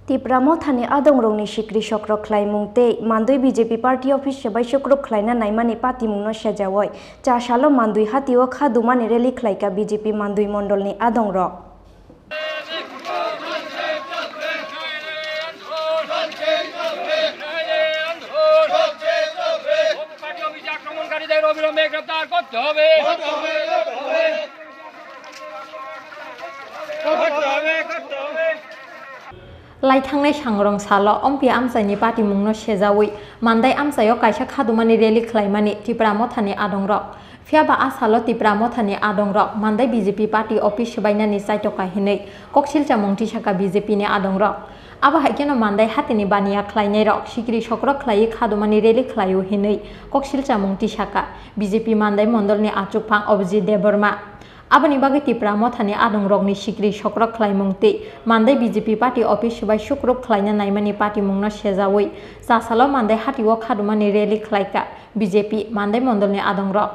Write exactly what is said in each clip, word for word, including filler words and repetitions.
Tipra Mothani adongrokni sikri sokrok khlaimung tei mandui B J P party office se bai sukruk khlaina naimani patimungno sejaui cha salo mandui hatio khadumani rally khlaika B J P mandui mondolni adongrok. Lai thangnai sangrong salo Ompi amchaini patimungno sejaui Mandai amchaio kaisa khadumani rally khlaimani Tipra Mothani adongrok. Phiya ba a salo Tipra Mothani adongrok Mandai B J P party office swbainani chaitoka hinwi koksilchamung tisaka B J P ni adongrok. Abo hai kheno Mandai hatini baniya khlainairok sikri sokrok khlaiwi khadumani rally khlaio hinwi koksilchamung tisaka B J P Mandai mondolni achukphang Abhijit Debbarma. Aboni bagwi Tipra Mothani adongrokni sikri sokrok khlaimung tei Mandai B J P party office bai sukruk khlaina naimani patimungno sejaui cha salo Mandai hatio khadumani rally khlaika B J P Mandai mondolni adongrok.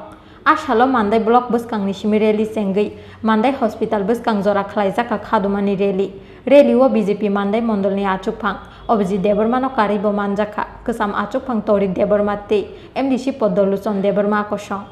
A salo Mandai block bwskangni simi rally chengwi Mandai hospital bwskang jora khlaijaka khadumani rally. Rally o B J P Mandai mondolni achukphang Abhijit Debbarmano karwi bo manjakha, kwcham achukphang Torik Debbarma tei M D C Poddo Luchon Debbarma kosong.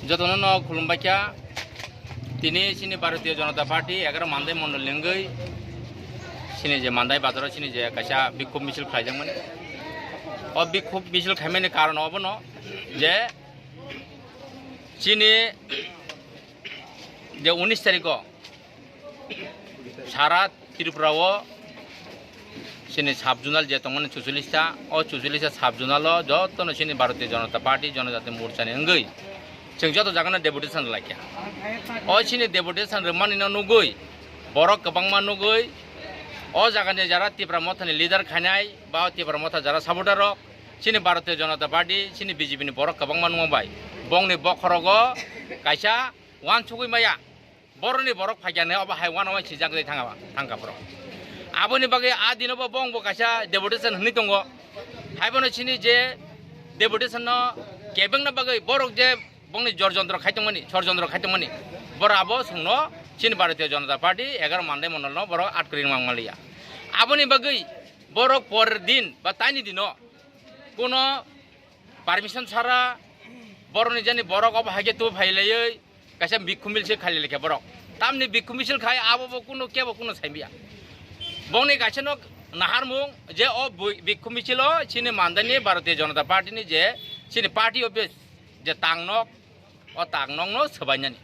Jotono no khulumbaikha. Tini chini Bharatiya Janata Party egaroh Mandai mondol ni wngwi chini je Mandai bazaro chini je kaisa bikhub misil khlaijakmani. O bikhub misil khaimani karon obono je chini je unis tarikh o sara Tripura o chini sub zonal je tongmani chuchullis ta, o chuchullis ta sub zonal o jotono chini Bharatiya Janata Party, Janajati Morcha ni wngwi chwng joto jaga no deputation rwlaikha. O chini deputation rwmani no nugwi borok kwbangma nugwi o jaga ni jara Tipra Motha ni leader khainai ba Tipra Motha jara supporter rok chini Bharatiya Janata Party, chini B J P ni borok kwbangma nungma bai bongni bokhorogo kaisa uansugwi maya. Boroni borok phaikya ne obo hai uanama sijak de thanga thangka borok. Aboni bagwi a dino bo bong bo kaisa deputation hwnwi tongo. Haibono chini je deputation no kebengna bagwi borok je bongni jorjontro khaitongmani, sorjontro khaitongmani, borok abo songno chini Bharatiya Janata Party egaroh Mandai mondol no borok atkwrwi mangmaliya. Aboni bagwi borok por din ba taini dino kuno permission sara borokni jani borok obo haikhe tu phailaiwi kaisa bikhu misil khailai khe borok. Tamni bikhu misil khai abo bo kuno kebo kuno saimya. Bongni kaisa no naharmung je o bui-, bikhu misil o chini Mandai ni Bharatiya Janata Party ni je chini party office je tangnok, o tangnok no swbainani.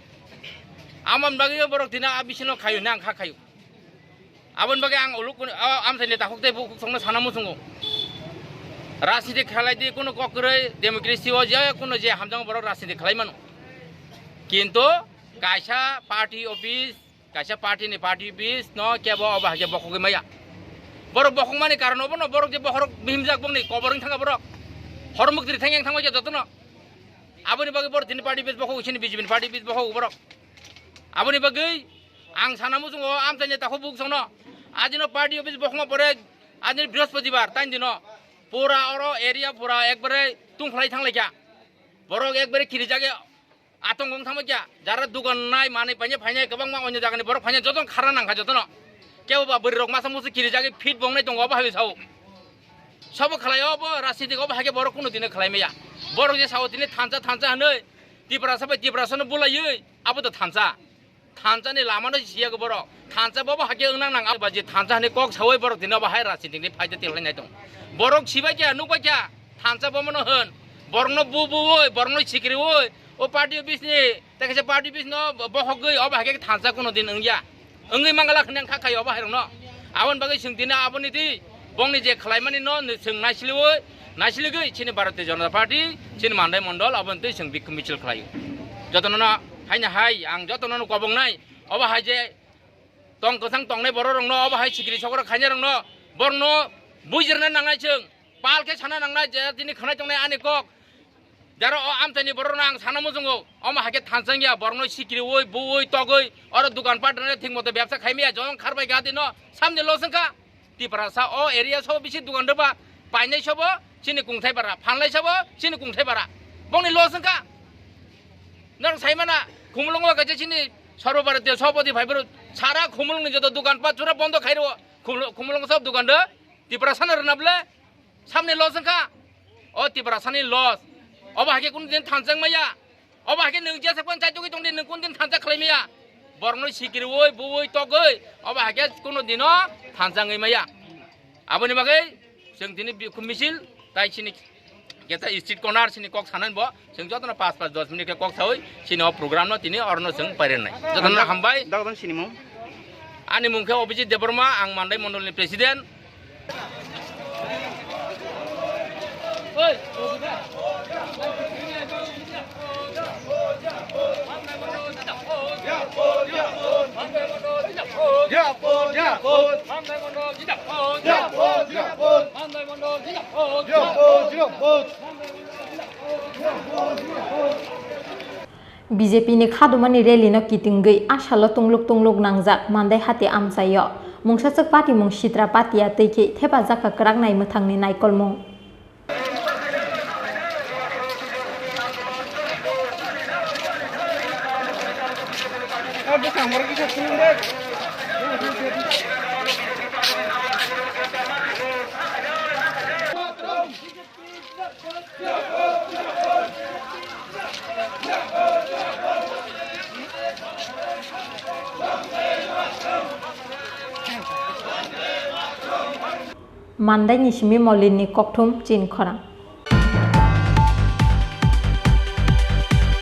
Amon bagwi borok tini a bisingo khayu nang kha khayu. Aboni bagwi ang uluk kunu, o, amchaini takhuk tei bukhuk songno sana muchungo. Rajniti khlai di, kunu kok kwrwi, democracy o je kunu je hamjak borok rajniti khlai mano. Kintu kaisa party office, kaisa party ni party office no kebo obo haikhe bokhogwi maya. Borok bokhokmani karon obono borok je bokhorok bihimjak bongni kobor wng thangkha borok. Hormukti thang yang thangbai jotono. Aboni bagwi borok tini party office bokhok, chini B J P ni party office bokhok borok. Aboni bagwi ang sana muchungo amchaini takhuk bukhuk songno. Ajino party office bokhokma pore ajino Brihospatibar taini dino pura oro area pura ekbare tungkhlai thanglaikha. Borok ekbare kirijagwi atongwng thangbaikha. Jara dugan nai manwi painai phainai kwbangma onyo jagani borok phainai jotono khara nangkha jotono. Kebo ba bwrwirok masa musu kirijagwi fit bongnai tongo obo hai sao. Sabo khlai obo rajniti obo haikhe borok kunu dino khlai maya. Borok je sao tini thansa thansa hwnwi Tiprasa bai Tiprasano bulaiwi abo to thansa. Thansa ni lama no siya go borok. Thansa bobo hakhe wng nang nang ba je thansa hani kok sawi borok dino ba hai rajniti ni phaida te lai nai tong. Borok sibai kya nuk bai kya thansa bomo no hwn. Borok no bu bu oi, borok no sikri oi. O party office ni, ta kaisa party office no bohok gwi obo hakhe thansa kuno din wng ya. Wngwi mangala khne kha khai obo hai rok no. Aboni bagwi swng dino aboni di bongni je khlai mani no swng nai sili oi. Naisligwi chini Bharatiya Janata Party, chini Mandai Mondol, aboni twi chwng bikhum michil khlaio. Jotono no haino hai, ang jotono no kobongnai, obo hai je tong kwthang tongnai borok rokno, obo hai sikiri sokro khainai rokno, borokno bujirna nangnai chwng, pal khe sana nangnai je tini khwnai tongnai ani kok. Jaro o amchaini borokno ang sana muchungo, omo hai khe thanchang ya, borokno sikiriwi, buwi, togwi, oro dukan pat rwna thik moto bebsa khaimaya, jong kharbai gadi no, samni loss wngkha. Tiprasa o area sobo bisi dukan rwba, painai sobo chini kungthai bara, phanlai sobo chini kungthai bara. Bongni loss wngkha. Nang saimana, Khumulwngo kaisa chini Sarva Bharatiya Sabhapati phaiphuru sara Khumulwngni joto dukan pat jora bondo khairo. Khumul-, Khumulwngo sob dukan do Tiprasano rwna bwle samni loss wngkha. O Tiprasani loss. Obo hai khe kunu din thanchang maya. Obo hai khe nwng jesa phano chaitugwi tongdi, nwng kun din thansa khlai maya. Borokno sikiriwi, buwi, togwi, obo hai khe kuno dino thansa wngwi maya. Aboni bagwi chwng tini bikhum misil, tai chini keta street corner chini kok sanani bo, chwng jotono paanch paanch dos minute khe kok sawi, chini o program no tini orono chwng pairennai. Jotono hambai. Dagdan sinimung. Ani mung khe Abhijit Debbarma, ang Mandai Mondolni president. B J P ni khadumani rally no kitingwi asalo tungluk tungluk nangjak Mandai hati amchaio. Mungsaswk patimung sitra patia twi khe thepajak kwkrak nai mwthangni naikolmung. Mandai ni simi Molin ni kokthum chin khorang.